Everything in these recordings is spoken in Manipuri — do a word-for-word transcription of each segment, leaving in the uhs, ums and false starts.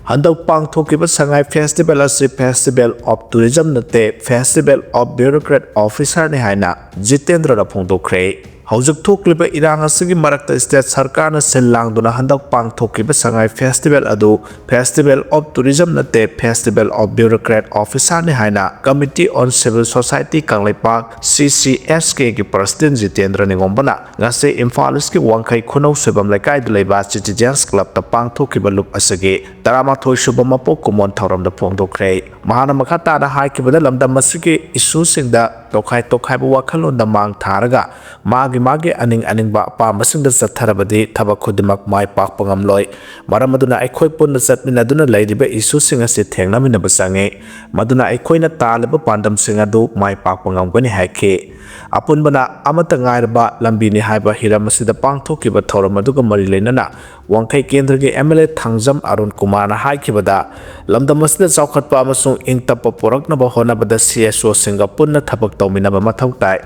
ꯍꯟꯗꯛ ꯄꯥꯡꯊꯣꯛꯈꯤꯕ ꯁꯉꯥꯏ ꯐꯦꯁꯇꯤꯚꯦꯜ ꯑꯁꯤ Festival of Tourism ꯅꯠꯇꯦ, Festival of Bureaucrat Officer ꯅꯤ ꯍꯥꯏꯅ ꯖꯤꯇꯦꯟꯗ꯭ꯔꯅ ꯐꯣꯡꯗꯣꯛꯈ꯭ꯔꯦ꯫ ꯍꯧꯖꯤꯛ ꯊꯣꯛꯂꯤꯕ ꯏꯔꯥꯡ ꯑꯁꯤꯒꯤ ꯃꯔꯛꯇ ꯁ꯭ꯇꯦꯠ ꯁꯔꯀꯥꯔꯅ ꯁꯤꯜ ꯂꯥꯡꯗꯨꯅ ꯍꯟꯗꯛ ꯄꯥꯡꯊꯣꯛꯈꯤꯕ ꯁꯉꯥꯏ ꯐꯦꯁꯇꯤꯚꯦꯜ ꯑꯗꯨ Festival of Tourism ꯅꯠꯇꯦ, Festival of Bureaucrat Officer ꯅꯤ ꯍꯥꯏꯅ Committee on Civil Society Kangleipak, C C S K ꯒꯤ President ꯖꯤꯇꯦꯟꯗ꯭ꯔ ꯅꯤꯉꯣꯝꯕꯅ ꯉꯁꯤ ꯏꯝꯐꯥꯜ ꯏꯁꯀꯤ ꯋꯥꯡꯈꯩ ꯈꯨꯅꯧ ꯁꯣꯏꯕꯝ ꯂꯩꯀꯥꯏꯗ ꯂꯩꯕ Citizens Club ꯇ ꯄꯥꯡꯊꯣꯛꯈꯤꯕ ꯂꯨꯞ ꯑꯁꯤꯒꯤ ꯇꯔꯥꯃꯥꯊꯣꯏ ꯁꯨꯕ ꯃꯄꯣꯛ ꯀꯨꯝꯑꯣꯟ ꯊꯧꯔꯝꯗ ꯐꯣꯡꯗꯣꯛꯈ꯭ꯔꯦ꯫ ꯃꯍꯥꯛꯅ ꯃꯈꯥ ꯇꯥꯅ ꯍꯥꯏꯈꯤꯕꯗ, ꯂꯝꯗꯝ ꯑꯁꯤꯒꯤ issue ꯁꯤꯡꯗ ꯇꯣꯈꯥꯏ ꯇꯣꯈꯥꯏꯕ ꯋꯥꯈꯜꯂꯣꯟꯗ ꯃꯥꯡ ꯊꯥꯔꯒ ꯃꯥꯒꯤ ꯃꯥꯒꯤ ꯑꯅꯤꯡ ꯑꯅꯤꯡꯕ ꯑꯄꯥꯝꯕꯁꯤꯡꯗ ꯆꯠꯊꯔꯕꯗꯤ ꯊꯕꯛ ꯈꯨꯗꯤꯡꯃꯛ ꯃꯥꯏ ꯄꯥꯛꯄ ꯉꯝꯂꯣꯏ꯫ ꯃꯔꯝ ꯑꯗꯨꯅ ꯑꯩꯈꯣꯏ ꯄꯨꯟꯅ ꯆꯠꯃꯤꯟꯅꯗꯨꯅ ꯂꯩꯔꯤꯕ issue ꯁꯤꯡ ꯑꯁꯤ ꯊꯦꯡꯅꯃꯤꯟꯅꯕ ꯆꯪꯏ꯫ ꯃꯗꯨꯅ ꯑꯩꯈꯣꯏꯅ ꯇꯥꯜꯂꯤꯕ ꯄꯥꯟꯗꯝꯁꯤꯡ ꯑꯗꯨ ꯃꯥꯏ ꯄꯥꯛꯄ ꯉꯝꯒꯅꯤ ꯍꯥꯏꯈꯤ꯫ ꯑꯄꯨꯟꯕꯅ ꯑꯃꯠꯇ ꯉꯥꯏꯔꯕ ꯂꯝꯕꯤꯅꯤ ꯍꯥꯏꯕ ꯍꯤꯔꯝ ꯑꯁꯤꯗ ꯄꯥꯡꯊꯣꯛꯈꯤꯕ ꯊꯧꯔꯝ ꯑꯗꯨꯒ ꯃꯔꯤ ꯂꯩꯅꯅ ꯋꯥꯡꯈꯩ ꯀꯦꯟꯗ꯭ꯔꯒꯤ M L A Thangjam Arun ꯀꯨꯃꯥꯔꯅ ꯍꯥꯏꯈꯤꯕꯗ, ꯂꯝꯗꯝ ꯑꯁꯤꯗ ꯆꯥꯎꯈꯠꯄ ꯑꯃꯁꯨꯡ ꯏꯪ ꯇꯞꯄ ꯄꯨꯔꯛꯅꯕ ꯍꯣꯠꯅꯕꯗ C S O ꯁꯤꯡꯒ ꯄꯨꯟꯅ ꯊꯕꯛ ꯇꯧꯃꯤꯟꯅꯕ ꯃꯊꯧ ꯇꯥꯏ꯫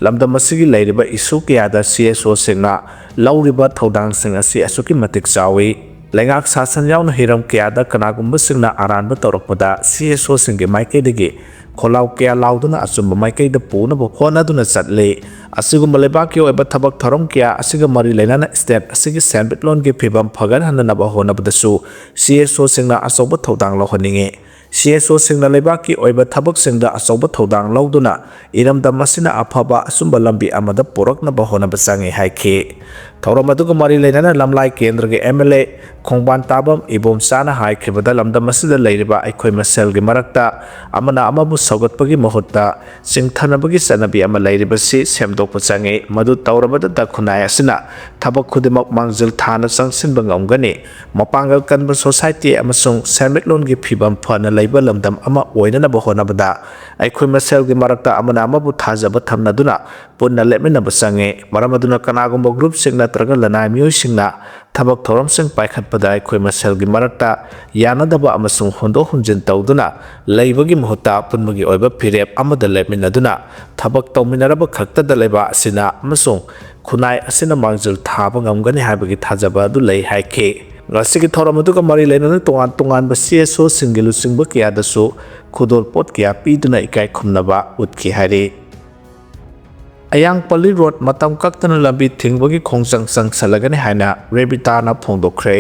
ꯂꯝꯗꯝ ꯑꯁꯤꯒꯤ ꯂꯩꯔꯤꯕ issue ꯀꯌꯥꯗ C S O ꯁꯤꯡꯅ ꯂꯧꯔꯤꯕ ꯊꯧꯗꯥꯡꯁꯤꯡ ꯑꯁꯤ ꯑꯁꯨꯛꯀꯤ ꯃꯇꯤꯛ ꯆꯥꯎꯏ꯫ ꯂꯩꯉꯥꯛ ꯁꯥꯁꯟ ꯌꯥꯎꯅ ꯍꯤꯔꯝ ꯀꯌꯥꯗ ꯀꯅꯥꯒꯨꯝꯕꯁꯤꯡꯅ ꯑꯔꯥꯟꯕ ꯇꯧꯔꯛꯄꯗ C S O ꯁꯤꯡꯒꯤ ꯃꯥꯏꯀꯩꯗꯒꯤ ꯈꯣꯜꯂꯥꯎ ꯀꯌꯥ ꯂꯥꯎꯗꯨꯅ ꯑꯆꯨꯝꯕ ꯃꯥꯏꯀꯩꯗ ꯄꯨꯅꯕ ꯍꯣꯠꯅꯗꯨꯅ ꯆꯠꯂꯤ꯫ ꯑꯁꯤꯒꯨꯝꯕ ꯂꯩꯕꯥꯛꯀꯤ ꯑꯣꯏꯕ ꯊꯕꯛ ꯊꯧꯔꯝ ꯀꯌꯥ ꯑꯁꯤꯒ ꯃꯔꯤ ꯂꯩꯅꯅ state ꯑꯁꯤꯒꯤ ꯁꯦꯟꯃꯤꯠꯂꯣꯟꯒꯤ ꯐꯤꯕꯝ ꯐꯒꯠꯍꯟꯅꯕ ꯍꯣꯠꯅꯕꯗꯁꯨ C S O ꯁꯤꯡꯅ ꯑꯆꯧꯕ ꯊꯧꯗꯥꯡ ꯂꯧꯍꯟꯅꯤꯡꯏ꯫ C S O ꯁꯤꯡꯅ ꯂꯩꯕꯥꯛꯀꯤ ꯑꯣꯏꯕ ꯊꯕꯛꯁꯤꯡꯗ ꯑꯆꯧꯕ ꯊꯧꯗꯥꯡ ꯂꯧꯗꯨꯅ ꯏꯔꯝꯗꯝ ꯑꯁꯤꯅ ꯑꯐꯕ ꯑꯆꯨꯝꯕ ꯂꯝꯕꯤ ꯑꯃꯗ ꯄꯨꯔꯛꯅꯕ ꯍꯣꯠꯅꯕ ꯆꯪꯏ ꯍꯥꯏꯈꯤ꯫ ꯊꯧꯔꯝ ꯑꯗꯨꯒ ꯃꯔꯤ ꯂꯩꯅꯅ ꯂꯝꯂꯥꯏ ꯀꯦꯟꯗ꯭ꯔꯒꯤ M L A ꯈꯣꯡꯕꯥꯟ ꯇꯥꯕꯝ ꯏꯕꯣꯝꯆꯥꯅ ꯍꯥꯏꯈꯤꯕꯗ, ꯂꯝꯗꯝ ꯑꯁꯤꯗ ꯂꯩꯔꯤꯕ ꯑꯩꯈꯣꯏ ꯃꯁꯦꯜꯒꯤ ꯃꯔꯛꯇ ꯑꯃꯅ ꯑꯃꯕꯨ ꯁꯧꯒꯠꯄꯒꯤ ꯃꯍꯨꯠꯇ ꯆꯤꯡꯊꯅꯕꯒꯤ ꯆꯠꯅꯕꯤ ꯑꯃ ꯂꯩꯔꯤꯕꯁꯤ ꯁꯦꯝꯗꯣꯛꯄ ꯆꯪꯏ꯫ ꯃꯗꯨ ꯇꯧꯔꯕꯗꯇ ꯈꯨꯟꯅꯥꯏ ꯑꯁꯤꯅ ꯊꯕꯛ ꯈꯨꯗꯤꯡꯃꯛ ꯃꯥꯡꯖꯤꯜ ꯊꯥꯅ ꯆꯪꯁꯤꯟꯕ ꯉꯝꯒꯅꯤ꯫ ꯃꯄꯥꯡꯒꯜ ꯀꯟꯕ society ꯑꯃꯁꯨꯡ ꯁꯦꯟꯃꯤꯠꯂꯣꯟꯒꯤ ꯐꯤꯕꯝ ꯐꯅ ꯂꯩꯕ ꯂꯝꯗꯝ ꯑꯃ ꯑꯣꯏꯅꯅꯕ ꯍꯣꯠꯅꯕꯗ ꯑꯩꯈꯣꯏ ꯃꯁꯦꯜꯒꯤ ꯃꯔꯛꯇ ꯑꯃꯅ ꯑꯃꯕꯨ ꯊꯥꯖꯕ ꯊꯝꯅꯗꯨꯅ ꯄꯨꯟꯅ ꯂꯦꯞꯃꯤꯟꯅꯕ ꯆꯪꯏ꯫ ꯃꯔꯝ ꯑꯗꯨꯅ ꯀꯅꯥꯒꯨꯝꯕ group ꯁꯤꯡ ꯅꯠꯇ꯭ꯔꯒ ꯂꯅꯥꯏ ꯃꯤꯑꯣꯏꯁꯤꯡꯅ ꯊꯕꯛ ꯊꯧꯔꯝꯁꯤꯡ ꯄꯥꯏꯈꯠꯄꯗ ꯑꯩꯈꯣꯏ ꯃꯁꯦꯜꯒꯤ ꯃꯔꯛꯇ ꯌꯥꯅꯗꯕ ꯑꯃꯁꯨꯡ ꯍꯣꯟꯗꯣꯛ ꯍꯣꯟꯖꯤꯟ ꯇꯧꯗꯨꯅ ꯂꯩꯕꯒꯤ ꯃꯍꯨꯠꯇ ꯑꯄꯨꯟꯕꯒꯤ ꯑꯣꯏꯕ ꯐꯤꯔꯦꯞ ꯑꯃꯗ ꯂꯦꯞꯃꯤꯟꯅꯗꯨꯅ ꯊꯕꯛ ꯇꯧꯃꯤꯟꯅꯔꯕ ꯈꯛꯇꯗ ꯂꯩꯕꯥꯛ ꯑꯁꯤꯅ ꯑꯃꯁꯨꯡ ꯈꯨꯟꯅꯥꯏ ꯑꯁꯤꯅ ꯃꯥꯡꯖꯤꯜ ꯊꯥꯕ ꯉꯝꯒꯅꯤ ꯍꯥꯏꯕꯒꯤ ꯊꯥꯖꯕ ꯑꯗꯨ ꯂꯩ ꯍꯥꯏꯈꯤ꯫ ꯉꯁꯤꯒꯤ ꯊꯧꯔꯝ ꯑꯗꯨꯒ ꯃꯔꯤ ꯂꯩꯅꯅ ꯇꯣꯉꯥꯟ ꯇꯣꯉꯥꯟꯕ ꯁꯤ ꯑꯦꯁ ꯑꯣꯁꯤꯡꯒꯤ ꯂꯨꯆꯤꯡꯕ ꯀꯌꯥꯗꯁꯨ ꯈꯨꯗꯣꯜꯄꯣꯠ ꯀꯌꯥ ꯄꯤꯗꯨꯅ ꯏꯀꯥꯏ ꯈꯨꯝꯅꯕ ꯎꯠꯈꯤ ꯍꯥꯏꯔꯤ꯫ ꯑꯌꯥꯡꯄꯜꯂꯤ ꯔꯣꯗ ꯃꯇꯝ ꯀꯛꯇꯅ ꯂꯝꯕꯤ ꯊꯤꯡꯕꯒꯤ ꯈꯣꯡꯖꯪ ꯆꯪꯁꯤꯜꯂꯒꯅꯤ ꯍꯥꯏꯅ ꯔꯦꯕꯤꯇꯥꯅ ꯐꯣꯡꯗꯣꯛꯈ꯭ꯔꯦ꯫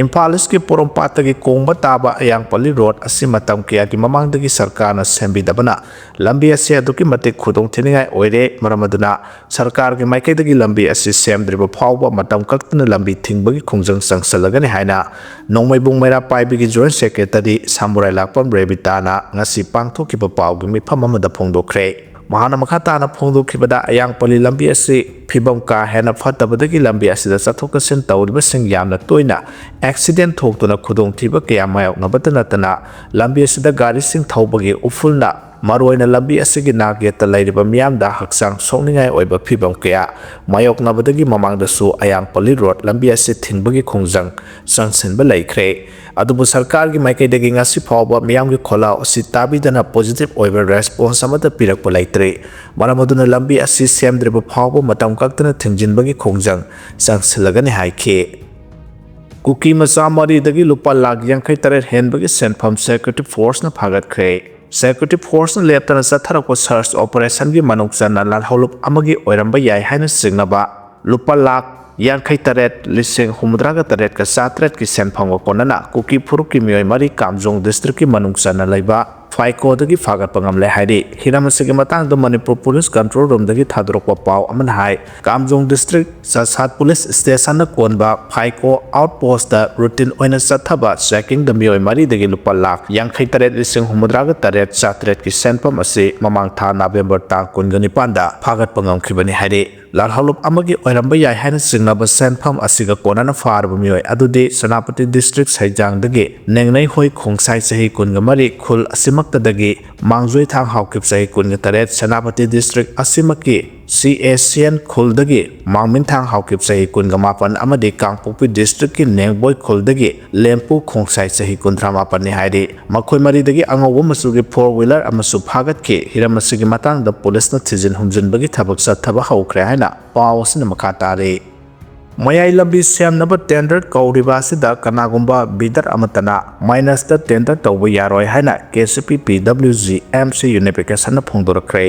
ꯏꯝꯐꯥꯜ ꯏꯁꯀꯤ ꯄꯣꯔꯣꯝꯄꯥꯠꯇꯒꯤ ꯀꯣꯡꯕ ꯇꯥꯕ ꯑꯌꯥꯡꯄꯜꯂꯤ ꯔꯣꯗ ꯑꯁꯤ ꯃꯇꯝ ꯀꯌꯥꯒꯤ ꯃꯃꯥꯡꯗꯒꯤ ꯁꯔꯀꯥꯔꯅ ꯁꯦꯝꯕꯤꯗꯕꯅ ꯂꯝꯕꯤ ꯑꯁꯤ ꯑꯗꯨꯛꯀꯤ ꯃꯇꯤꯛ ꯈꯨꯗꯣꯡ ꯊꯤꯅꯤꯡꯉꯥꯏ ꯑꯣꯏꯔꯦ꯫ ꯃꯔꯝ ꯑꯗꯨꯅ ꯁꯔꯀꯥꯔꯒꯤ ꯃꯥꯏꯀꯩꯗꯒꯤ ꯂꯝꯕꯤ ꯑꯁꯤ ꯁꯦꯝꯗ꯭ꯔꯤꯕ ꯐꯥꯎꯕ ꯃꯇꯝ ꯀꯛꯇꯅ ꯂꯝꯕꯤ ꯊꯤꯡꯕꯒꯤ ꯈꯣꯡꯖꯪ ꯆꯪꯁꯤꯜꯂꯒꯅꯤ ꯍꯥꯏꯅ ꯅꯣꯡꯃꯩꯕꯨꯡ ꯃꯩꯔꯥ ꯄꯥꯏꯕꯤꯒꯤ ꯖꯣꯏꯟ ꯁꯦꯀ꯭ꯔꯦꯇꯔꯤ ꯁꯥꯃꯨꯔꯥꯏ ꯂꯥꯛꯄꯝ ꯔꯦꯕꯤꯇꯥꯅ ꯉꯁꯤ ꯄꯥꯡꯊꯣꯛꯈꯤꯕ ꯄꯥꯎꯒꯤ ꯃꯤꯐꯝ ꯑꯃꯗ ꯐꯣꯡꯗꯣꯛꯈ꯭ꯔꯦ꯫ ꯃꯍꯥꯛꯅ ꯃꯈꯥ ꯇꯥꯅ ꯐꯣꯡꯗꯣꯛꯈꯤꯕꯗ, ꯑꯌꯥꯡꯄꯜꯂꯤ ꯂꯝꯕꯤ ꯑꯁꯤ ꯐꯤꯕꯝ ꯀꯥ ꯍꯦꯟꯅ ꯐꯠꯇꯕꯗꯒꯤ ꯂꯝꯕꯤ ꯑꯁꯤꯗ ꯆꯠꯊꯣꯛ ꯆꯠꯁꯤꯟ ꯇꯧꯔꯤꯕꯁꯤꯡ ꯌꯥꯝꯅ ꯇꯣꯏꯅ ꯑꯦꯛꯁꯤꯗꯦꯟ ꯊꯣꯛꯇꯨꯅ ꯈꯨꯗꯣꯡꯊꯤꯕ ꯀꯌꯥ ꯃꯥꯌꯣꯛꯅꯕꯇ ꯅꯠꯇꯅ ꯂꯝꯕꯤ ꯑꯁꯤꯗ ꯒꯥꯔꯤꯁꯤꯡ ꯊꯧꯕꯒꯤ ꯎꯐꯨꯜꯅ ꯃꯔꯨꯑꯣꯏꯅ ꯂꯝꯕꯤ ꯑꯁꯤꯒꯤ ꯅꯥꯛ ꯌꯦꯠꯇ ꯂꯩꯔꯤꯕ ꯃꯤꯌꯥꯝꯗ ꯍꯛꯆꯥꯡ ꯁꯣꯛꯅꯤꯡꯉꯥꯏ ꯑꯣꯏꯕ ꯐꯤꯕꯝ ꯀꯌꯥ ꯃꯥꯌꯣꯛꯅꯕꯗꯒꯤ ꯃꯃꯥꯡꯗꯁꯨ ꯑꯌꯥꯡꯄꯜꯂꯤ ꯔꯣꯗ ꯂꯝꯕꯤ ꯑꯁꯤ ꯊꯤꯡꯕꯒꯤ ꯈꯣꯡꯖꯪ ꯆꯪꯁꯤꯟꯕ ꯂꯩꯈ꯭ꯔꯦ꯫ ꯑꯗꯨꯕꯨ ꯁꯔꯀꯥꯔꯒꯤ ꯃꯥꯏꯀꯩꯗꯒꯤ ꯉꯁꯤ ꯐꯥꯎꯕ ꯃꯤꯌꯥꯝꯒꯤ ꯈꯣꯜꯂꯥꯎ ꯑꯁꯤ ꯇꯥꯕꯤꯗꯅ ꯄꯣꯖꯤꯇꯤꯚ ꯑꯣꯏꯕ ꯔꯦꯁꯄꯣꯟꯁ ꯑꯃꯠꯇ ꯄꯤꯔꯛꯄ ꯂꯩꯇ꯭ꯔꯤ꯫ ꯃꯔꯝ ꯑꯗꯨꯅ ꯂꯝꯕꯤ ꯑꯁꯤ ꯁꯦꯝꯗ꯭ꯔꯤꯕ ꯐꯥꯎꯕ ꯃꯇꯝ ꯀꯛꯇꯅ ꯊꯤꯡꯖꯤꯟꯕꯒꯤ ꯈꯣꯡꯖꯪ ꯆꯪꯁꯤꯜꯂꯒꯅꯤ ꯍꯥꯏꯈꯤ꯫ ꯀꯨꯀꯤ ꯃꯆꯥ ꯃꯔꯤꯗꯒꯤ ꯂꯨꯄꯥ ꯂꯥꯈ ꯌꯥꯡꯈꯩ ꯇꯔꯦꯠ ꯍꯦꯟꯕꯒꯤ ꯁꯦꯟꯐꯝ ꯁꯦꯀ꯭ꯌꯨꯔꯤꯇꯤ ꯐꯣꯔꯁꯅ ꯐꯥꯒꯠꯈ꯭ꯔꯦ꯫ ꯁꯦꯀ꯭ꯌꯨꯔꯤꯇꯤ ꯐꯣꯔꯁꯅ ꯂꯦꯞꯇꯅ ꯆꯠꯊꯔꯛꯄ ꯁꯔꯆ ꯑꯣꯄꯔꯦꯁꯟꯒꯤ ꯃꯅꯨꯡ ꯆꯟꯅ ꯂꯥꯜꯍꯧꯂꯨꯞ ꯑꯃꯒꯤ ꯑꯣꯏꯔꯝꯕ ꯌꯥꯏ ꯍꯥꯏꯅ ꯆꯤꯡꯅꯕ ꯂꯨꯄꯥ ꯂꯥꯈ ꯌꯥꯡꯈꯩ ꯇꯔꯦꯠ ꯂꯤꯁꯤꯡ ꯍꯨꯝꯐꯨꯇꯔꯥꯒ ꯇꯔꯦꯠꯀ ꯆꯥꯇꯔꯦꯠꯀꯤ ꯁꯦꯟꯐꯝꯒ ꯀꯣꯟꯅꯅ ꯀꯨꯀꯤ ꯐꯨꯔꯨꯞꯀꯤ ꯃꯤꯑꯣꯏ ꯃꯔꯤ ꯀꯥꯝꯖꯣꯡ ꯗꯤꯁꯇ꯭ꯔꯤꯛꯀꯤ ꯃꯅꯨꯡ ꯆꯟꯅ ꯂꯩꯕ ꯐꯥꯏꯀꯣꯗꯒꯤ ꯐꯥꯒꯠꯄ ꯉꯝꯂꯦ ꯍꯥꯏꯔꯤ꯫ ꯍꯤꯔꯝ ꯑꯁꯤꯒꯤ ꯃꯇꯥꯡꯗ ꯃꯅꯤꯄꯨꯔ ꯄꯨꯂꯤꯁ ꯀꯟꯇ꯭ꯔꯣꯜ ꯔꯨꯝꯗꯒꯤ ꯊꯥꯗꯣꯔꯛꯄ ꯄꯥꯎ ꯑꯃꯅ ꯍꯥꯏ, ꯀꯥꯝꯖꯣꯡ ꯗꯤꯁꯇ꯭ꯔꯤꯛ ꯆꯥꯁꯥꯠ ꯄꯨꯂꯤꯁ ꯁ꯭ꯇꯦꯁꯟꯅ ꯀꯣꯟꯕ ꯐꯥꯏꯀꯣ ꯑꯥꯎꯠ ꯄꯣꯁꯇ ꯔꯨꯇꯤꯟ ꯑꯣꯏꯅ ꯆꯠꯊꯕ ꯆꯦꯀꯤꯡꯗ ꯃꯤꯑꯣꯏ ꯃꯔꯤꯗꯒꯤ ꯂꯨꯄꯥ ꯂꯥꯈ ꯌꯥꯡꯈꯩ ꯇꯔꯦꯠ ꯂꯤꯁꯤꯡ ꯍꯨꯝꯐꯨꯇꯔꯥꯒ ꯇꯔꯦꯠ ꯆꯥꯇꯔꯦꯠꯀꯤ ꯁꯦꯟꯐꯝ ꯑꯁꯤ ꯃꯃꯥꯡ ꯊꯥ ꯅꯕꯦꯝꯕꯔ ꯇꯥꯡ ꯀꯨꯟꯒ ꯅꯤꯄꯥꯟꯗ ꯐꯥꯒꯠꯄ ꯉꯝꯈꯤꯕꯅꯤ ꯍꯥꯏꯔꯤ꯫ ꯂꯥꯜꯍꯧꯂꯨꯞ ꯑꯃꯒꯤ ꯑꯣꯏꯔꯝꯕ ꯌꯥꯏ ꯍꯥꯏꯅ ꯆꯤꯡꯅꯕ ꯁꯦꯟꯐꯝ ꯑꯁꯤꯒ ꯀꯣꯟꯅꯅ ꯐꯥꯔꯕ ꯃꯤꯑꯣꯏ ꯑꯗꯨꯗꯤ ꯁꯦꯅꯥꯄꯇꯤ ꯗꯤꯁꯇ꯭ꯔꯤꯛ ꯁꯩꯖꯥꯡꯗꯒꯤ ꯅꯦꯡꯅꯩꯍꯣꯏ ꯈꯣꯡꯁꯥꯏ ꯆꯍꯤ ꯀꯨꯟꯒ ꯃꯔꯤ, ꯈꯨꯜ ꯑꯁꯤꯃꯛꯇꯗꯒꯤ ꯃꯥꯡꯖꯣꯏꯊꯥꯡ ꯍꯥꯎꯈꯤꯕ ꯆꯍꯤ ꯀꯨꯟꯒ ꯇꯔꯦꯠ, ꯁꯦꯅꯥꯄꯇꯤ ꯗꯤꯁꯇ꯭ꯔꯤꯛ ꯑꯁꯤꯃꯛꯀꯤ ꯁꯤ ꯑꯦ ꯁꯤ ꯑꯦꯟ ꯈꯨꯜꯗꯒꯤ ꯃꯥꯡꯃꯤꯟꯊꯥꯡ ꯍꯥꯎꯈꯤꯕ ꯆꯍꯤ ꯀꯨꯟꯒ ꯃꯥꯄꯟ ꯑꯃꯗꯤ ꯀꯥꯡꯄꯣꯛꯄꯤ ꯗꯤꯁꯇ꯭ꯔꯤꯛꯀꯤ ꯅꯦꯡꯕꯣꯏ ꯈꯨꯜꯗꯒꯤ ꯂꯦꯝꯄꯨ ꯈꯣꯡꯁꯥꯏ ꯆꯍꯤ ꯀꯨꯟꯊ꯭ꯔꯥ ꯃꯥꯄꯟꯅꯤ ꯍꯥꯏꯔꯤ꯫ ꯃꯈꯣꯏ ꯃꯔꯤꯗꯒꯤ ꯑꯉꯧꯕ ꯃꯆꯨꯒꯤ ꯐꯣꯔ ꯋꯤꯂꯔ ꯑꯃꯁꯨ ꯐꯥꯒꯠꯈꯤ꯫ ꯍꯤꯔꯝ ꯑꯁꯤꯒꯤ ꯃꯇꯥꯡꯗ ꯄꯨꯂꯤꯁꯅ ꯊꯤꯖꯤꯟ ꯍꯨꯝꯖꯤꯟꯕꯒꯤ ꯊꯕꯛ ꯆꯠꯊꯕ ꯍꯧꯈ꯭ꯔꯦ ꯍꯥꯏꯅ ꯄꯥꯎ ꯑꯁꯤꯅ ꯃꯈꯥ ꯇꯥꯔꯤ꯫ ꯃꯌꯥꯏ ꯂꯝꯕꯤ ꯁꯦꯝꯅꯕ tender ꯀꯧꯔꯤꯕ ꯑꯁꯤꯗ ꯀꯅꯥꯒꯨꯝꯕ bidder ꯑꯃꯠꯇꯅ minusꯇ tender ꯇꯧꯕ ꯌꯥꯔꯣꯏ ꯍꯥꯏꯅ KCP PWG MC unificationꯅ ꯐꯣꯡꯗꯣꯔꯛꯈ꯭ꯔꯦ꯫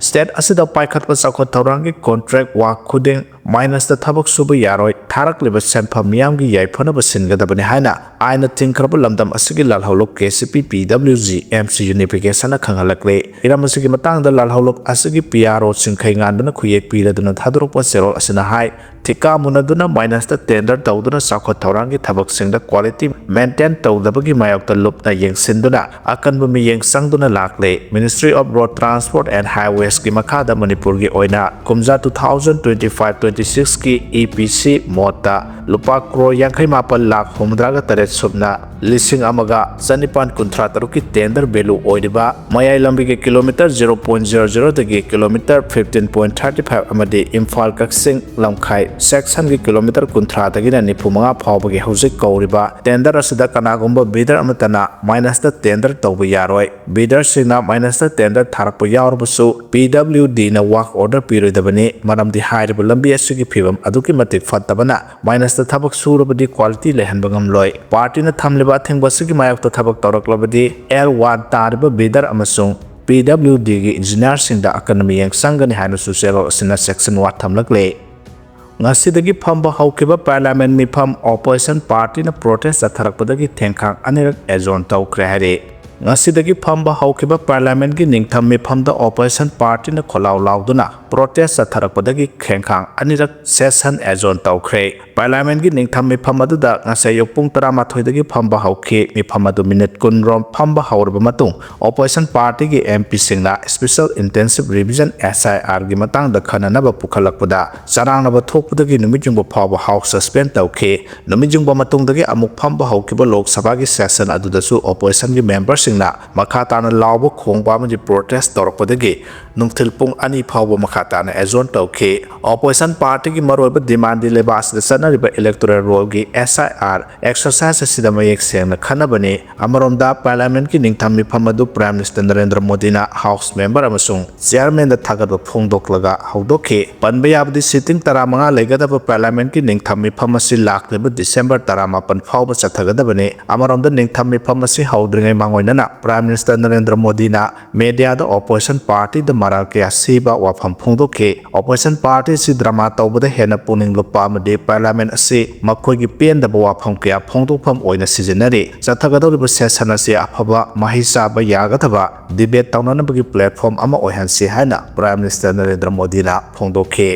State ꯑꯁꯤꯗ ꯄꯥꯏꯈꯠꯄ ꯆꯥꯎꯈꯠ ꯊꯧꯔꯥꯡꯒꯤ contract work ꯈꯨꯗꯤꯡ minusꯇ ꯊꯕꯛ ꯁꯨꯕ ꯌꯥꯔꯣꯏ, ꯊꯥꯔꯛꯂꯤꯕ ꯁꯦꯟꯐꯝ ꯃꯤꯌꯥꯝꯒꯤ ꯌꯥꯏꯐꯅꯕ ꯁꯤꯟꯒꯗꯕꯅꯤ ꯍꯥꯏꯅ ꯑꯥꯏꯟꯅ ꯊꯤꯡꯈ꯭ꯔꯕ ꯂꯝꯗꯝ ꯑꯁꯤꯒꯤ ꯂꯥꯜꯍꯧꯂꯨꯞ KCP PWG MC unificationꯅ ꯈꯪꯍꯜꯂꯛꯂꯦ꯫ ꯍꯤꯔꯝ ꯑꯁꯤꯒꯤ ꯃꯇꯥꯡꯗ ꯂꯥꯜꯍꯧꯂꯨꯞ ꯑꯁꯤꯒꯤ PRO ꯆꯤꯡꯈꯩ ꯉꯥꯟꯕꯅ ꯈꯨꯌꯦꯛ ꯄꯤꯔꯗꯨꯅ ꯊꯥꯗꯣꯔꯛꯄ ꯆꯦꯔꯣꯜ ꯑꯁꯤꯅ ꯍꯥꯏ, ꯊꯤꯀꯥ ꯃꯨꯟꯅꯗꯨꯅ minusꯇ tender ꯇꯧꯗꯨꯅ ꯆꯥꯎꯈꯠ ꯊꯧꯔꯥꯡꯒꯤ ꯊꯕꯛꯁꯤꯡꯗ quality maintain ꯇꯧꯗꯕꯒꯤ ꯃꯥꯌꯣꯛꯇ ꯂꯨꯞꯅ ꯌꯦꯡꯁꯤꯟꯗꯨꯅ ꯑꯀꯟꯕ ꯃꯤꯠꯌꯦꯡ ꯆꯪꯗꯨꯅ ꯂꯥꯛꯂꯦ꯫ Ministry of Road Transport and Highwaysꯀꯤ ꯃꯈꯥꯗ ꯃꯅꯤꯄꯨꯔꯒꯤ ꯑꯣꯏꯅ ꯀꯨꯝꯖꯥ two thousand twenty five twenty sixꯀꯤ EPC ꯃꯣꯠꯇ ꯂꯨꯄꯥ ꯀ꯭ꯔꯣꯔ ꯌꯥꯡꯈꯩ ꯃꯥꯄꯜ ꯂꯥꯈ ꯍꯨꯝꯐꯨꯇꯔꯥꯒ ꯇꯔꯦꯠ ꯁꯨꯞꯅ ꯂꯤꯁꯤꯡ ꯑꯃꯒ ꯆꯅꯤꯄꯥꯟ ꯀꯨꯟꯊ꯭ꯔꯥ ꯇꯔꯨꯛꯀꯤ tender value ꯑꯣꯏꯔꯤꯕ ꯃꯌꯥꯏ ꯂꯝꯕꯤꯒꯤ kilometre zero point zero zeroꯗꯒꯤ kilometre fifteen point thirty five ꯑꯃꯗꯤ ꯏꯝꯐꯥꯜ ꯀꯛꯆꯤꯡ ꯂꯝꯈꯥꯏ sectionꯒꯤ kilometre ꯀꯨꯟꯊ꯭ꯔꯥꯗꯒꯤꯅ ꯅꯤꯐꯨ ꯃꯉꯥ ꯐꯥꯎꯕꯒꯤ ꯍꯧꯖꯤꯛ ꯀꯧꯔꯤꯕ tender ꯑꯁꯤꯗ ꯀꯅꯥꯒꯨꯝꯕ bidder ꯑꯃꯠꯇꯅ minusꯇ tender ꯇꯧꯕ ꯌꯥꯔꯣꯏ꯫ Bidderꯁꯤꯡꯅ minusꯇ tender ꯊꯥꯔꯛꯄ ꯌꯥꯎꯔꯕꯁꯨ PWDꯅ work order ꯄꯤꯔꯣꯏꯗꯕꯅꯤ, ꯃꯔꯝꯗꯤ ꯍꯥꯏꯔꯤꯕ ꯂꯝꯕꯤ ꯑꯁꯤꯒꯤ ꯐꯤꯕꯝ ꯑꯗꯨꯛꯀꯤ ꯃꯇꯤꯛ ꯐꯠꯇꯕꯅ minusꯇ ꯊꯕꯛ ꯁꯨꯔꯕꯗꯤ quality ꯂꯩꯍꯟꯕ ꯉꯝꯂꯣꯏ꯫ Partyꯅ ꯊꯝꯂꯤꯕ ꯑꯊꯤꯡꯕ ꯑꯁꯤꯒꯤ ꯃꯥꯌꯣꯛꯇ ꯊꯕꯛ ꯇꯧꯔꯛꯂꯕꯗꯤ L one ꯇꯥꯔꯤꯕ bidder ꯑꯃꯁꯨꯡ PWDꯒꯤ engineerꯁꯤꯡꯗ ꯑꯀꯟꯕ ꯃꯤꯠꯌꯦꯡ ꯆꯪꯒꯅꯤ ꯍꯥꯏꯅꯁꯨ ꯆꯦꯔꯣꯜ ꯑꯁꯤꯅ section one ꯊꯝꯂꯛꯂꯦ꯫ ꯉꯁꯤꯗꯒꯤ ꯐꯝꯕ ꯍꯧꯈꯤꯕ Parliament ꯃꯤꯐꯝ opposition partyꯅ protest ꯆꯠꯊꯔꯛꯄꯗꯒꯤ ꯊꯦꯡꯈꯥꯡ ꯑꯅꯤꯔꯛ adjourn ꯇꯧꯈ꯭ꯔꯦ ꯍꯥꯏꯔꯤ꯫ ꯉꯁꯤꯗꯒꯤ ꯐꯝꯕ ꯍꯧꯈꯤꯕ Parliamentꯀꯤ ꯅꯤꯡꯊꯝ ꯃꯤꯐꯝꯗ opposition partyꯅ ꯈꯣꯜꯂꯥꯎ ꯂꯥꯎꯗꯨꯅ protest ꯆꯠꯊꯔꯛꯄꯗꯒꯤ ꯊꯦꯡꯈꯥꯡ ꯑꯅꯤꯔꯛ session adjourn ꯇꯧꯈ꯭ꯔꯦ꯫ Parliamentꯀꯤ ꯅꯤꯡꯊꯝ ꯃꯤꯐꯝ ꯑꯗꯨꯗ ꯉꯁꯤ ꯑꯌꯨꯛ ꯄꯨꯡ ꯇꯔꯥꯃꯥꯊꯣꯏꯗꯒꯤ ꯐꯝꯕ ꯍꯧꯈꯤ꯫ ꯃꯤꯐꯝ ꯑꯗꯨ minute ꯀꯨꯟ ꯔꯣꯝ ꯐꯝꯕ ꯍꯧꯔꯕ ꯃꯇꯨꯡ, opposition partyꯒꯤ MPꯁꯤꯡꯅ Special Intensive Revision SIRꯒꯤ ꯃꯇꯥꯡꯗ ꯈꯟꯅꯅꯕ ꯄꯨꯈꯠꯂꯛꯄꯗ ꯆꯔꯥꯡꯅꯕ ꯊꯣꯛꯄꯗꯒꯤ ꯅꯨꯃꯤꯠ ꯌꯨꯡꯕ ꯐꯥꯎꯕ House suspend ꯇꯧꯈꯤ꯫ ꯅꯨꯃꯤꯠ ꯌꯨꯡꯕ ꯃꯇꯨꯡꯗꯒꯤ ꯑꯃꯨꯛ ꯐꯝꯕ ꯍꯧꯈꯤꯕ ꯂꯣꯛ ꯁꯚꯥꯒꯤ session ꯑꯗꯨꯗꯁꯨ oppositionꯒꯤ memberꯁꯤꯡꯅ ꯃꯈꯥ ꯇꯥꯅ ꯂꯥꯎꯕ ꯈꯣꯡꯕ ꯑꯃꯗꯤ protest ꯇꯧꯔꯛꯄꯗꯒꯤ ꯅꯨꯡꯊꯤꯜ ꯄꯨꯡ ꯑꯅꯤ ꯐꯥꯎꯕ ꯃꯈꯥ ꯇꯥꯅ adjourn ꯇꯧꯈꯤ꯫ Opposition partyꯒꯤ ꯃꯔꯨꯑꯣꯏꯕ demandꯗꯤ ꯂꯩꯕꯥꯛ ꯑꯁꯤꯗ ꯆꯠꯅꯔꯤꯕ electoral rollꯒꯤ S I R exercise ꯑꯁꯤꯗ ꯃꯌꯦꯛ ꯁꯦꯡꯅ ꯈꯟꯅꯕꯅꯤ꯫ ꯑꯃꯔꯣꯝꯗ, parliamentꯀꯤ ꯅꯤꯡꯊꯝ ꯃꯤꯐꯝ ꯑꯗꯨ Prime Minister ꯅꯔꯦꯟꯗ꯭ꯔ ꯃꯣꯗꯤꯅ House member ꯑꯃꯁꯨꯡ chairmanꯗ ꯊꯥꯒꯠꯄ ꯐꯣꯡꯗꯣꯛꯂꯒ ꯍꯧꯗꯣꯛꯈꯤ꯫ ꯄꯟꯕ ꯌꯥꯕꯗꯤ, sitting ꯇꯔꯥꯃꯉꯥ ꯂꯩꯒꯗꯕ parliamentꯀꯤ ꯅꯤꯡꯊꯝ ꯃꯤꯐꯝ ꯑꯁꯤ ꯂꯥꯛꯂꯤꯕ December ꯇꯔꯥꯃꯥꯄꯟ ꯐꯥꯎꯕ ꯆꯠꯊꯒꯗꯕꯅꯤ꯫ ꯑꯃꯔꯣꯝꯗ, ꯅꯤꯡꯊꯝ ꯃꯤꯐꯝ ꯑꯁꯤ ꯍꯧꯗ꯭ꯔꯤꯉꯩ ꯃꯥꯡꯑꯣꯏꯅꯅ Prime Minister ꯅꯔꯦꯟꯗ꯭ꯔ ꯃꯣꯗꯤꯅ mediaꯗ opposition partyꯗ ꯃꯔꯥꯜ ꯀꯌꯥ ꯁꯤꯕ ꯋꯥꯐꯝ ꯐꯣꯡꯗꯣꯛꯈꯤ꯫ Opposition party ꯑꯁꯤ drama ꯇꯧꯕꯗ ꯍꯦꯟꯅ ꯄꯨꯛꯅꯤꯡ ꯂꯨꯞꯄ ꯑꯃꯗꯤ parliament ꯑꯁꯤ ꯃꯈꯣꯏꯒꯤ ꯄꯦꯟꯗꯕ ꯋꯥꯐꯝ ꯀꯌꯥ ꯐꯣꯡꯗꯣꯛꯐꯝ ꯑꯣꯏꯅ ꯁꯤꯖꯤꯟꯅꯔꯤ꯫ ꯆꯠꯊꯒꯗꯧꯔꯤꯕ session ꯑꯁꯤ ꯑꯐꯕ ꯃꯍꯩ ꯆꯥꯕ ꯌꯥꯒꯗꯕ debate ꯇꯧꯅꯅꯕꯒꯤ platform ꯑꯃ ꯑꯣꯏꯍꯟꯁꯤ ꯍꯥꯏꯅ Prime Minister ꯅꯔꯦꯟꯗ꯭ꯔ ꯃꯣꯗꯤꯅ ꯐꯣꯡꯗꯣꯛꯈꯤ꯫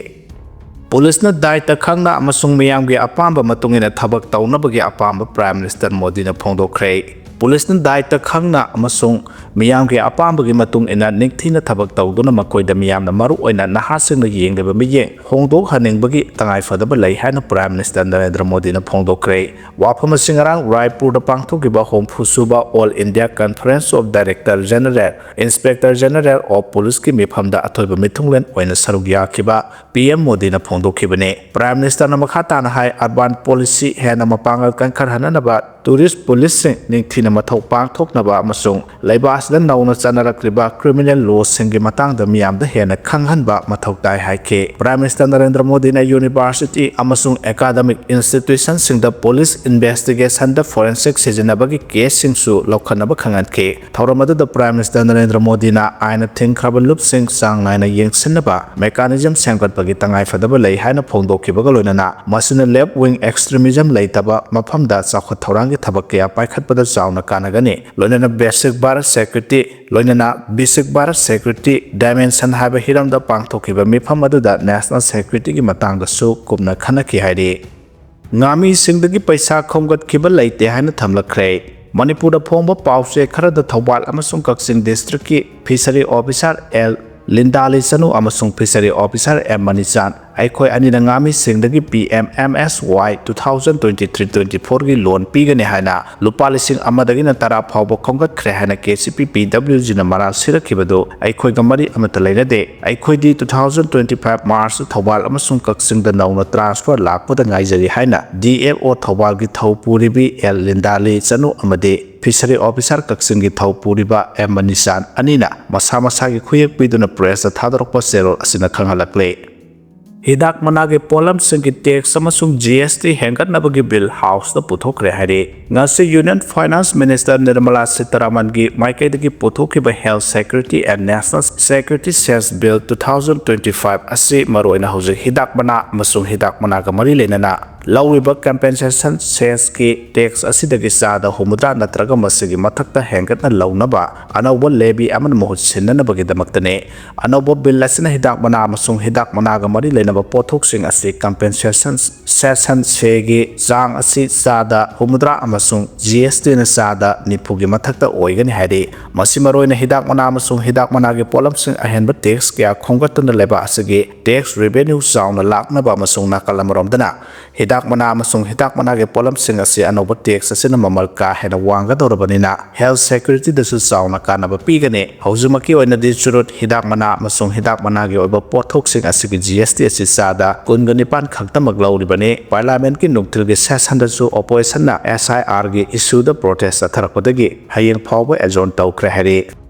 ꯄꯨꯂꯤꯁꯅ ꯗꯥꯏꯇ ꯈꯪꯅ ꯑꯃꯁꯨꯡ ꯃꯤꯌꯥꯝꯒꯤ ꯑꯄꯥꯝꯕ ꯃꯇꯨꯡ ꯏꯟꯅ ꯊꯕꯛ ꯇꯧꯅꯕꯒꯤ ꯑꯄꯥꯝꯕ Prime Minister ꯃꯣꯗꯤꯅ ꯐꯣꯡꯗꯣꯛꯈ꯭ꯔꯦ꯫ ꯄꯨꯂꯤꯁꯅ ꯗꯥꯏꯇ ꯈꯪꯅ ꯑꯃꯁꯨꯡ ꯃꯤꯌꯥꯝꯒꯤ ꯑꯄꯥꯝꯕꯒꯤ ꯃꯇꯨꯡ ꯏꯟꯅ ꯅꯤꯡꯊꯤꯅ ꯊꯕꯛ ꯇꯧꯗꯨꯅ ꯃꯈꯣꯏꯗ ꯃꯤꯌꯥꯝꯅ, ꯃꯔꯨꯑꯣꯏꯅ ꯅꯍꯥꯁꯤꯡꯅ ꯌꯦꯡꯂꯤꯕ ꯃꯤꯠꯌꯦꯡ ꯍꯣꯡꯗꯣꯛꯍꯟꯅꯤꯡꯕꯒꯤ ꯇꯉꯥꯏꯐꯗꯕ ꯂꯩ ꯍꯥꯏꯅ Prime Minister ꯅꯔꯦꯟꯗ꯭ꯔ ꯃꯣꯗꯤꯅ ꯐꯣꯡꯗꯣꯛꯈ꯭ꯔꯦ꯫ ꯋꯥꯐꯝ ꯑꯁꯤ ꯉꯔꯥꯡ ꯔꯥꯏꯄꯨꯔꯗ ꯄꯥꯡꯊꯣꯛꯈꯤꯕ ꯍꯨꯝꯐꯨ ꯁꯨꯕ All India Conference of Director General, Inspector General of Policeꯀꯤ ꯃꯤꯐꯝꯗ ꯑꯊꯣꯏꯕ ꯃꯤꯊꯨꯡꯂꯦꯟ ꯑꯣꯏꯅ ꯁꯔꯨꯛ ꯌꯥꯈꯤꯕ P M ꯃꯣꯗꯤꯅ ꯐꯣꯡꯗꯣꯛꯈꯤꯕꯅꯤ꯫ Prime Ministerꯅ ꯃꯈꯥ ꯇꯥꯅ ꯍꯥꯏ, urban policy ꯍꯦꯟꯅ ꯃꯄꯥꯡꯒꯜ ꯀꯟꯈꯠꯍꯟꯅꯅꯕ tourist policeꯁꯤꯡ ꯅꯤꯡꯊꯤꯅ ꯃꯊꯧ ꯄꯥꯡꯊꯣꯛꯅꯕ ꯑꯃꯁꯨꯡ ꯂꯩꯕꯥꯛ ꯑꯁꯤꯗ ꯅꯧꯅ ꯆꯠꯅꯔꯛꯂꯤꯕ criminal lawꯁꯤꯡꯒꯤ ꯃꯇꯥꯡꯗ ꯃꯤꯌꯥꯝꯗ ꯍꯦꯟꯅ ꯈꯪꯍꯟꯕ ꯃꯊꯧ ꯇꯥꯏ ꯍꯥꯏꯈꯤ꯫ Prime Minister ꯅꯔꯦꯟꯗ꯭ꯔ ꯃꯣꯗꯤꯅ university ꯑꯃꯁꯨꯡ academic institutionꯁꯤꯡꯗ police investigationꯗ forensic ꯁꯤꯖꯤꯟꯅꯕꯒꯤ caseꯁꯤꯡꯁꯨ ꯂꯧꯈꯠꯅꯕ ꯈꯪꯍꯟꯈꯤ꯫ ꯊꯧꯔꯝ ꯑꯗꯨꯗ Prime Minister ꯅꯔꯦꯟꯗ꯭ꯔ ꯃꯣꯗꯤꯅ ꯑꯥꯏꯟꯅ ꯊꯤꯡꯈ꯭ꯔꯕ ꯂꯨꯞꯁꯤꯡ ꯆꯥꯡ ꯅꯥꯏꯅ ꯌꯦꯡꯁꯤꯟꯅꯕ mechanism ꯁꯦꯝꯒꯠꯄꯒꯤ ꯇꯉꯥꯏꯐꯗꯕ ꯂꯩ ꯍꯥꯏꯅ ꯐꯣꯡꯗꯣꯛꯈꯤꯕꯒ ꯂꯣꯏꯅꯅ, ꯃꯁꯤꯅ left wing extremism ꯂꯩꯇꯕ ꯃꯐꯝꯗ ꯆꯥꯎꯈꯠ ꯊꯧꯔꯥꯡꯒꯤ ꯊꯕꯛ ꯀꯌꯥ ꯄꯥꯏꯈꯠꯄꯗ ꯆꯥꯎꯅ ꯀꯥꯟꯅꯒꯅꯤ꯫ ꯂꯣꯏꯅꯅ Viksit Bharat Security, ꯂꯣꯏꯅꯅ Viksit Bharat Security Dimension ꯍꯥꯏꯕ ꯍꯤꯔꯝꯗ ꯄꯥꯡꯊꯣꯛꯈꯤꯕ ꯃꯤꯐꯝ ꯑꯗꯨꯗ national securityꯒꯤ ꯃꯇꯥꯡꯗꯁꯨ ꯀꯨꯞꯅ ꯈꯟꯅꯈꯤ ꯍꯥꯏꯔꯤ꯫ ꯉꯥꯃꯤꯁꯤꯡꯗꯒꯤ ꯄꯩꯁꯥ ꯈꯣꯝꯒꯠꯈꯤꯕ ꯂꯩꯇꯦ ꯍꯥꯏꯅ ꯊꯝꯂꯛꯈ꯭ꯔꯦ꯫ ꯃꯅꯤꯄꯨꯔꯗ ꯐꯣꯡꯕ ꯄꯥꯎꯆꯦ ꯈꯔꯗ ꯊꯧꯕꯥꯜ ꯑꯃꯁꯨꯡ ꯀꯛꯆꯤꯡ districtꯀꯤ fishery officer L ꯂꯤꯟꯗꯥꯂꯤ ꯆꯅꯨ ꯑꯃꯁꯨꯡ ꯐꯤꯁꯔꯤ ꯑꯣꯐꯤꯁꯥꯔ ꯑꯦꯝ ꯃꯅꯤꯆꯥꯟ, ꯑꯩꯈꯣꯏ ꯑꯅꯤꯅ ꯉꯥꯃꯤꯁꯤꯡꯗꯒꯤ P M M S Y two thousand twenty three twenty ꯐꯣꯔꯒꯤ ꯂꯣꯟ ꯄꯤꯒꯅꯤ ꯍꯥꯏꯅ ꯂꯨꯄꯥ ꯂꯤꯁꯤꯡ ꯑꯃꯗꯒꯤꯅ ꯇꯔꯥ ꯐꯥꯎꯕ ꯈꯣꯝꯒꯠꯈ꯭ꯔꯦ ꯍꯥꯏꯅ ꯀꯦ ꯁꯤ ꯄꯤ ꯄꯤ ꯗꯕ꯭ꯂꯤꯎ ꯖꯤꯅ ꯃꯔꯥꯜ ꯁꯤꯔꯛꯈꯤꯕꯗꯨ ꯑꯩꯈꯣꯏꯒ ꯃꯔꯤ ꯑꯃꯠꯇ ꯂꯩꯅꯗꯦ꯫ ꯑꯩꯈꯣꯏꯗꯤ ꯇꯨ ꯊꯥꯎꯖꯟ ꯇ꯭ꯋꯦꯟꯇꯤ ꯐꯥꯏꯚ ꯃꯥꯔꯆꯇ ꯊꯧꯕꯥꯜ ꯑꯃꯁꯨꯡ ꯀꯛꯆꯤꯡꯗ ꯅꯧꯅ ꯇ꯭ꯔꯥꯟꯁꯐꯔ ꯂꯥꯛꯄꯗ ꯉꯥꯏꯖꯔꯤ ꯍꯥꯏꯅ ꯗꯤ ꯑꯦꯐ ꯑꯣ ꯊꯧꯕꯥꯜꯒꯤ ꯊꯧ ꯄꯨꯔꯤꯕꯤ ꯑꯦꯜ ꯂꯤꯟꯗꯥꯂꯤ ꯆꯅꯨ ꯑꯃꯗꯤ ꯐꯤꯁꯔꯤ ꯑꯣꯐꯤꯁꯥꯔ ꯀꯛꯆꯤꯡꯒꯤ ꯊꯧ ꯄꯨꯔꯤꯕ ꯑꯦꯝ ꯃꯅꯤꯆꯥꯟ ꯑꯅꯤꯅ ꯃꯁꯥ ꯃꯁꯥꯒꯤ ꯈꯨꯌꯦꯛ ꯄꯤꯗꯨꯅ ꯄ꯭ꯔꯦꯁꯇ ꯊꯥꯗꯣꯔꯛꯄ ꯆꯦꯔꯣꯜ ꯑꯁꯤꯅ ꯈꯪꯍꯜꯂꯛꯂꯦ꯫ ꯍꯤꯗꯥꯛ ꯃꯅꯥꯒꯤ ꯄꯣꯠꯂꯝꯁꯤꯡꯒꯤ ꯇꯦꯛꯁ ꯑꯃꯁꯨꯡ ꯖꯤ ꯑꯦꯁ ꯇꯤ ꯍꯦꯟꯒꯠꯅꯕꯒꯤ ꯕꯤꯜ ꯍꯥꯎꯁꯇ ꯄꯨꯊꯣꯛꯈ꯭ꯔꯦ ꯍꯥꯏꯔꯤ꯫ ꯉꯁꯤ ꯌꯨꯅꯤꯌꯟ ꯐꯥꯏꯅꯥꯟꯁ ꯃꯤꯅꯤꯁꯇꯔ ꯅꯤꯔꯃꯂꯥ ꯁꯤꯇꯥꯔꯥꯃꯟꯒꯤ ꯃꯥꯏꯀꯩꯗꯒꯤ ꯄꯨꯊꯣꯛꯈꯤꯕ Health Security and National Security Sales Bill two thousand twenty-five ꯑꯁꯤ ꯃꯔꯨꯑꯣꯏꯅ ꯍꯧꯖꯤꯛ ꯍꯤꯗꯥꯛ ꯃꯅꯥ ꯑꯃꯁꯨꯡ ꯍꯤꯗꯥꯛ ꯃꯅꯥꯒ ꯃꯔꯤ ꯂꯩꯅꯅ ꯂꯧꯔꯤꯕ ꯀꯝꯄꯦꯟꯁꯦꯁꯟ ꯁꯦꯁꯀꯤ ꯇꯦꯛꯁ ꯑꯁꯤꯗꯒꯤ ꯆꯥꯗ ꯍꯨꯝꯐꯨꯇꯔꯥ ꯅꯠꯇ꯭ꯔꯒ ꯃꯁꯤꯒꯤ ꯃꯊꯛꯇ ꯍꯦꯟꯒꯠꯅ ꯂꯧꯅꯕ ꯑꯅꯧꯕ ꯂꯦꯕꯤ ꯑꯃꯅ ꯃꯍꯨꯠ ꯁꯤꯟꯅꯅꯕꯒꯤꯗꯃꯛꯇꯅꯤ꯫ ꯑꯅꯧꯕ ꯕꯤꯜ ꯑꯁꯤꯅ ꯍꯤꯗꯥꯛ ꯃꯅꯥ ꯑꯃꯁꯨꯡ ꯍꯤꯗꯥꯛ ꯃꯅꯥꯒ ꯃꯔꯤ ꯂꯩꯅꯕ ꯄꯣꯠꯊꯣꯛꯁꯤꯡ ꯑꯁꯤ ꯀꯝꯄꯦꯟꯁꯦꯁꯟ ꯁꯦꯁꯟ ꯁꯦꯒꯤ ꯆꯥꯡ ꯑꯁꯤ ꯆꯥꯗ ꯍꯨꯝꯐꯨꯇꯔꯥ ꯑꯃꯁꯨꯡ ꯖꯤ ꯑꯦꯁ ꯇꯤꯅ ꯆꯥꯗ ꯅꯤꯐꯨꯒꯤ ꯃꯊꯛꯇ ꯑꯣꯏꯒꯅꯤ ꯍꯥꯏꯔꯤ꯫ ꯃꯁꯤ ꯃꯔꯨꯑꯣꯏꯅ ꯍꯤꯗꯥꯛ ꯃꯅꯥ ꯑꯃꯁꯨꯡ ꯍꯤꯗꯥꯛ ꯃꯅꯥꯒꯤ ꯄꯣꯠꯂꯝꯁꯤꯡ ꯑꯍꯦꯟꯕ ꯇꯦꯛꯁ ꯀꯌꯥ ꯈꯣꯝꯒꯠꯇꯨꯅ ꯂꯩꯕꯥꯛ ꯑꯁꯤꯒꯤ ꯇꯦꯛꯁ ꯔꯦꯚꯦꯅ꯭ꯌꯨ ꯆꯥꯎꯅ ꯂꯥꯛꯅꯕ ꯑꯃꯁꯨꯡ ꯅꯥꯀꯜ ꯑꯃꯔꯣꯝꯗꯅ ꯍꯤꯗꯥꯛ ꯃꯅꯥ ꯑꯃꯁꯨꯡ ꯍꯤꯗꯥꯛ ꯃꯅꯥꯒꯤ ꯄꯣꯠꯂꯝꯁꯤꯡ ꯑꯁꯤ ꯑꯅꯧꯕ ꯇꯦꯛꯁ ꯑꯁꯤꯅ ꯃꯃꯜ ꯀꯥ ꯍꯦꯟꯅ ꯋꯥꯡꯒꯗꯧꯔꯕꯅꯤꯅ ꯍꯦꯜꯊ ꯁꯦꯀ꯭ꯌꯨꯔꯤꯇꯤꯗꯁꯨ ꯆꯥꯎꯅ ꯀꯥꯟꯅꯕ ꯄꯤꯒꯅꯤ꯫ ꯍꯧꯖꯤꯛꯃꯛꯀꯤ ꯑꯣꯏꯅꯗꯤ ꯆꯨꯔꯨꯠ, ꯍꯤꯗꯥꯛ ꯃꯅꯥ ꯑꯃꯁꯨꯡ ꯍꯤꯗꯥꯛ ꯃꯅꯥꯒꯤ ꯑꯣꯏꯕ ꯄꯣꯠꯊꯣꯛꯁꯤꯡ ꯑꯁꯤꯒꯤ ꯖꯤ ꯑꯦꯁ ꯇꯤ ꯑꯁꯤ ꯆꯥꯗ ꯀꯨꯟꯒ ꯅꯤꯄꯥꯟ ꯈꯛꯇꯃꯛ ꯂꯧꯔꯤꯕꯅꯤ꯫ ꯄꯥꯔꯂꯥꯃꯦꯟꯠꯀꯤ ꯅꯨꯡꯊꯤꯜꯒꯤ ꯁꯦꯁꯟꯗꯁꯨ ꯑꯣꯄꯣꯖꯤꯁꯟꯅ ꯑꯦꯁ ꯑꯥꯏ ꯑꯥꯔꯒꯤ ꯏꯁꯨꯗ ꯄ꯭ꯔꯣꯇꯦꯁ ꯆꯠꯊꯔꯛꯄꯗꯒꯤ ꯍꯌꯦꯡ ꯐꯥꯎꯕ ꯑꯦꯖꯣꯔꯟ ꯇꯧꯈ꯭ꯔꯦ ꯍꯥꯏꯔꯤ꯫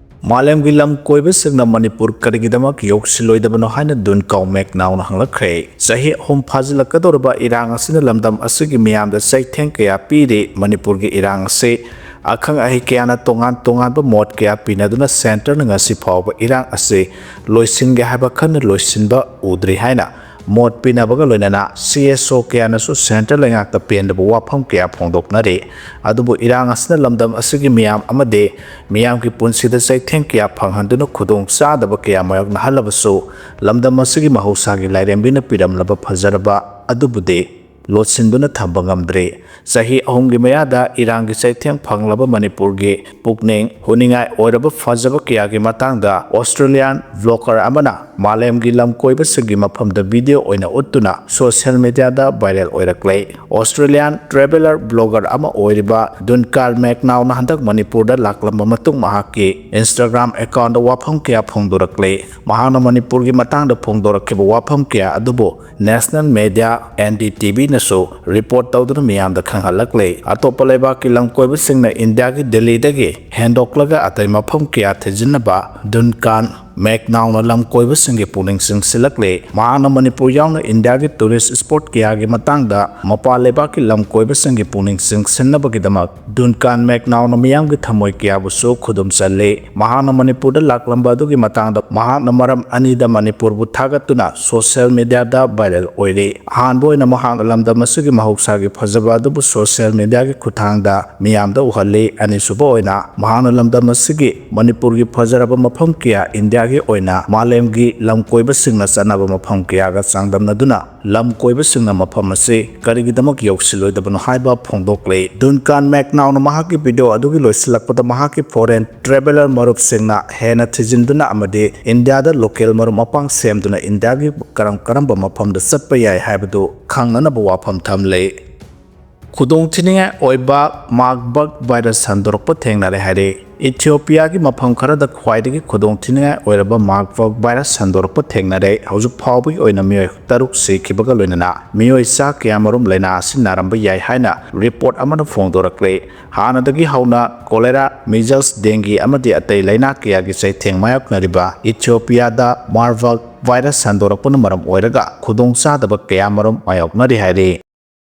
ꯃꯥꯂꯦꯝꯒꯤ ꯂꯝ ꯀꯣꯏꯕꯁꯤꯡꯅ ꯃꯅꯤꯄꯨꯔ ꯀꯔꯤꯒꯤꯗꯃꯛ ꯌꯧꯁꯤꯜꯂꯣꯏꯗꯕꯅꯣ ꯍꯥꯏꯅ ꯗꯨꯟꯀꯥꯎ ꯃꯦꯛꯅꯥꯎꯅ ꯍꯪꯂꯛꯈ꯭ꯔꯦ꯫ ꯆꯍꯤ ꯑꯍꯨꯝ ꯐꯥꯖꯤꯜꯂꯛꯀꯗꯧꯔꯕ ꯏꯔꯥꯡ ꯑꯁꯤꯅ ꯂꯝꯗꯝ ꯑꯁꯤꯒꯤ ꯃꯤꯌꯥꯝꯗ ꯆꯩꯊꯦꯡ ꯀꯌꯥ ꯄꯤꯔꯤ꯫ ꯃꯅꯤꯄꯨꯔꯒꯤ ꯏꯔꯥꯡ ꯑꯁꯤ ꯑꯈꯪ ꯑꯍꯩ ꯀꯌꯥꯅ ꯇꯣꯉꯥꯟ ꯇꯣꯉꯥꯟꯕ ꯃꯣꯠ ꯀꯌꯥ ꯄꯤꯅꯗꯨꯅ ꯁꯦꯟꯇꯔꯅ ꯉꯁꯤ ꯐꯥꯎꯕ ꯏꯔꯥꯡ ꯑꯁꯤ ꯂꯣꯏꯁꯤꯟꯒꯦ ꯍꯥꯏꯕ ꯈꯟꯅ ꯂꯣꯏꯁꯤꯟꯕ ꯎꯗ꯭ꯔꯤ ꯍꯥꯏꯅ ꯃꯣꯠ ꯄꯤꯅꯕꯒ ꯂꯣꯏꯅꯅ ꯁꯤ ꯑꯦꯁ ꯑꯣ ꯀꯌꯥꯅꯁꯨ ꯁꯦꯟꯇꯔ ꯂꯩꯉꯥꯛꯇ ꯄꯦꯟꯗꯕ ꯋꯥꯐꯝ ꯀꯌꯥ ꯐꯣꯡꯗꯣꯛꯅꯔꯤ꯫ ꯑꯗꯨꯕꯨ ꯏꯔꯥꯡ ꯑꯁꯤꯅ ꯂꯝꯗꯝ ꯑꯁꯤꯒꯤ ꯃꯤꯌꯥꯝ ꯑꯃꯗꯤ ꯃꯤꯌꯥꯝꯒꯤ ꯄꯨꯟꯁꯤꯗ ꯆꯩꯊꯦꯡ ꯀꯌꯥ ꯐꯪꯍꯟꯗꯨꯅ ꯈꯨꯗꯣꯡ ꯆꯥꯗꯕ ꯀꯌꯥ ꯃꯥꯌꯣꯛꯅꯍꯜꯂꯕꯁꯨ, ꯂꯝꯗꯝ ꯑꯁꯤꯒꯤ ꯃꯍꯧꯁꯥꯒꯤ ꯂꯥꯏꯔꯦꯝꯕꯤꯅ ꯄꯤꯔꯝꯂꯕ ꯐꯖꯔꯕ ꯑꯗꯨꯕꯨꯗꯤ ꯂꯣꯠꯁꯤꯟꯗꯨꯅ ꯊꯝꯕ ꯉꯝꯗ꯭ꯔꯤ꯫ ꯆꯍꯤ ꯑꯍꯨꯝꯒꯤ ꯃꯌꯥꯗ ꯏꯔꯥꯡꯒꯤ ꯆꯩꯊꯦꯡ ꯐꯪꯂꯕ ꯃꯅꯤꯄꯨꯔꯒꯤ ꯄꯨꯛꯅꯤꯡ ꯍꯨꯅꯤꯡꯉꯥꯏ ꯑꯣꯏꯔꯕ ꯐꯖꯕ ꯀꯌꯥꯒꯤ ꯃꯇꯥꯡꯗ Australian vlogger ꯑꯃꯅ ꯃꯥꯂꯦꯝꯒꯤ ꯂꯝ ꯀꯣꯏꯕꯁꯤꯡꯒꯤ ꯃꯐꯝꯗ video ꯑꯣꯏꯅ ꯎꯠꯇꯨꯅ social mediaꯗ viral ꯑꯣꯏꯔꯛꯂꯦ꯫ Australian traveller vlogger ꯑꯃ ꯑꯣꯏꯔꯤꯕ ꯗꯨꯟꯀꯥꯟ ꯃꯦꯛꯅꯥꯎꯅ ꯍꯟꯗꯛ ꯃꯅꯤꯄꯨꯔꯗ ꯂꯥꯛꯂꯝꯕ ꯃꯇꯨꯡ ꯃꯍꯥꯛꯀꯤ Instagram accountꯇ ꯋꯥꯐꯝ ꯀꯌꯥ ꯐꯣꯡꯗꯣꯔꯛꯂꯦ꯫ ꯃꯍꯥꯛꯅ ꯃꯅꯤꯄꯨꯔꯒꯤ ꯃꯇꯥꯡꯗ ꯐꯣꯡꯗꯣꯔꯛꯈꯤꯕ ꯋꯥꯐꯝ ꯀꯌꯥ ꯑꯗꯨꯕꯨ national media N D T Vꯅꯁꯨ report ꯇꯧꯗꯨꯅ ꯃꯤꯌꯥꯝꯗ ꯈꯪꯍꯜꯂꯛꯂꯦ꯫ ꯑꯇꯣꯞꯄ ꯂꯩꯕꯥꯛꯀꯤ ꯂꯝ ꯀꯣꯏꯕꯁꯤꯡꯅ ꯏꯟꯗꯤꯌꯥꯒꯤ ꯗꯤꯜꯂꯤꯗꯒꯤ ꯍꯦꯟꯗꯣꯛꯂꯒ ꯑꯇꯩ ꯃꯐꯝ ꯀꯌꯥ ꯊꯤꯖꯤꯟꯅꯕ ꯗꯨꯟꯀꯥꯟ ꯃꯦꯛꯅꯥꯎꯅ ꯂꯝ ꯀꯣꯏꯕꯁꯤꯡꯒꯤ ꯄꯨꯛꯅꯤꯡ ꯆꯤꯡꯁꯤꯜꯂꯛꯂꯦ꯫ ꯃꯍꯥꯛꯅ ꯃꯅꯤꯄꯨꯔ ꯌꯥꯎꯅ ꯏꯟꯗꯤꯌꯥꯒꯤ tourist spot ꯀꯌꯥꯒꯤ ꯃꯇꯥꯡꯗ ꯃꯄꯥꯟ ꯂꯩꯕꯥꯛꯀꯤ ꯂꯝ ꯀꯣꯏꯕꯁꯤꯡꯒꯤ ꯄꯨꯛꯅꯤꯡ ꯆꯤꯡꯁꯤꯟꯅꯕꯒꯤꯗꯃꯛ ꯗꯨꯟꯀꯥꯟ ꯃꯦꯛꯅꯥꯎꯅ ꯃꯤꯌꯥꯝꯒꯤ ꯊꯃꯣꯏ ꯀꯌꯥꯕꯨꯁꯨ ꯈꯨꯗꯨꯝ ꯆꯜꯂꯤ꯫ ꯃꯍꯥꯛꯅ ꯃꯅꯤꯄꯨꯔꯗ ꯂꯥꯛꯂꯝꯕ ꯑꯗꯨꯒꯤ ꯃꯇꯥꯡꯗ ꯃꯍꯥꯛꯅ ꯃꯔꯝ ꯑꯅꯤꯗ ꯃꯅꯤꯄꯨꯔꯕꯨ ꯊꯥꯒꯠꯇꯨꯅ social mediaꯗ viral ꯑꯣꯏꯔꯤ꯫ ꯑꯍꯥꯟꯕ ꯑꯣꯏꯅ ꯃꯍꯥꯛꯅ ꯂꯝꯗꯝ ꯑꯁꯤꯒꯤ ꯃꯍꯧꯁꯥꯒꯤ ꯐꯖꯕ ꯑꯗꯨꯕꯨ social mediaꯒꯤ ꯈꯨꯠꯊꯥꯡꯗ ꯃꯤꯌꯥꯝꯗ ꯎꯍꯜꯂꯤ꯫ ꯑꯅꯤꯁꯨꯕ ꯑꯣꯏꯅ ꯃꯍꯥꯛꯅ ꯂꯝꯗꯝ ꯑꯁꯤꯒꯤ ꯃꯅꯤꯄꯨꯔꯒꯤ ꯐꯖꯔꯕ ꯃꯐꯝ ꯀꯌꯥ ꯏꯟꯗꯤꯌꯥꯒꯤ ꯑꯣꯏꯅ ꯃꯥꯂꯦꯝꯒꯤ ꯂꯝ ꯀꯣꯏꯕꯁꯤꯡꯅ ꯆꯠꯅꯕ ꯃꯐꯝ ꯀꯌꯥꯒ ꯆꯥꯡꯗꯝꯅꯗꯨꯅ ꯂꯝ ꯀꯣꯏꯕꯁꯤꯡꯅ ꯃꯐꯝ ꯑꯁꯤ ꯀꯔꯤꯒꯤꯗꯃꯛ ꯌꯧꯁꯤꯜꯂꯣꯏꯗꯕꯅꯣ ꯍꯥꯏꯕ ꯐꯣꯡꯗꯣꯛꯂꯦ꯫ ꯗꯨꯟꯀꯥꯟ ꯃꯦꯛꯅꯥꯎꯅ ꯃꯍꯥꯛꯀꯤ video ꯑꯗꯨꯒꯤ ꯂꯣꯏꯁꯤꯜꯂꯛꯄꯗ ꯃꯍꯥꯛꯀꯤ foreign traveller ꯃꯔꯨꯞꯁꯤꯡꯅ ꯍꯦꯟꯅ ꯊꯤꯖꯤꯟꯗꯨꯅ ꯑꯃꯗꯤ ꯏꯟꯗꯤꯌꯥꯗ local ꯃꯔꯨꯞ ꯃꯄꯥꯡ ꯁꯦꯝꯗꯨꯅ ꯏꯟꯗꯤꯌꯥꯒꯤ ꯀꯔꯝ ꯀꯔꯝꯕ ꯃꯐꯝꯗ ꯆꯠꯄ ꯌꯥꯏ ꯍꯥꯏꯕꯗꯨ ꯈꯪꯅꯅꯕ ꯋꯥꯐꯝ ꯊꯝꯂꯦ꯫ ꯈꯨꯗꯣꯡꯊꯤꯅꯤꯡꯉꯥꯏ ꯑꯣꯏꯕ Marburg virus ꯁꯟꯗꯣꯔꯛꯄ ꯊꯦꯡꯅꯔꯦ ꯍꯥꯏꯔꯦ꯫ ꯏꯊꯤꯑꯣꯄꯤꯌꯥꯒꯤ ꯃꯐꯝ ꯈꯔꯗ ꯈ꯭ꯋꯥꯏꯗꯒꯤ ꯈꯨꯗꯣꯡꯊꯤꯅꯤꯡꯉꯥꯏ ꯑꯣꯏꯔꯕ Marburg virus ꯁꯟꯗꯣꯔꯛꯄ ꯊꯦꯡꯅꯔꯦ꯫ ꯍꯧꯖꯤꯛ ꯐꯥꯎꯕꯒꯤ ꯑꯣꯏꯅ ꯃꯤꯑꯣꯏ ꯇꯔꯨꯛ ꯁꯤꯈꯤꯕꯒ ꯂꯣꯏꯅꯅ ꯃꯤꯑꯣꯏ ꯆꯥ ꯀꯌꯥꯃꯔꯨꯝ ꯂꯥꯏꯅꯥ ꯑꯁꯤ ꯅꯥꯔꯝꯕ ꯌꯥꯏ ꯍꯥꯏꯅ report ꯑꯃꯅ ꯐꯣꯡꯗꯣꯔꯛꯂꯦ꯫ ꯍꯥꯟꯅꯗꯒꯤ ꯍꯧꯅ cholera, measles, dengue ꯑꯃꯗꯤ ꯑꯇꯩ ꯂꯥꯏꯅꯥ ꯀꯌꯥꯒꯤ ꯆꯩꯊꯦꯡ ꯃꯥꯌꯣꯛꯅꯔꯤꯕ ꯏꯊꯤꯑꯣꯄꯤꯌꯥꯗ Marburg virus ꯁꯟꯗꯣꯔꯛꯄꯅ ꯃꯔꯝ ꯑꯣꯏꯔꯒ ꯈꯨꯗꯣꯡꯆꯥꯗꯕ ꯀꯌꯥꯃꯔꯨꯝ ꯃꯥꯌꯣꯛꯅꯔꯤ ꯍꯥꯏꯔꯤ꯫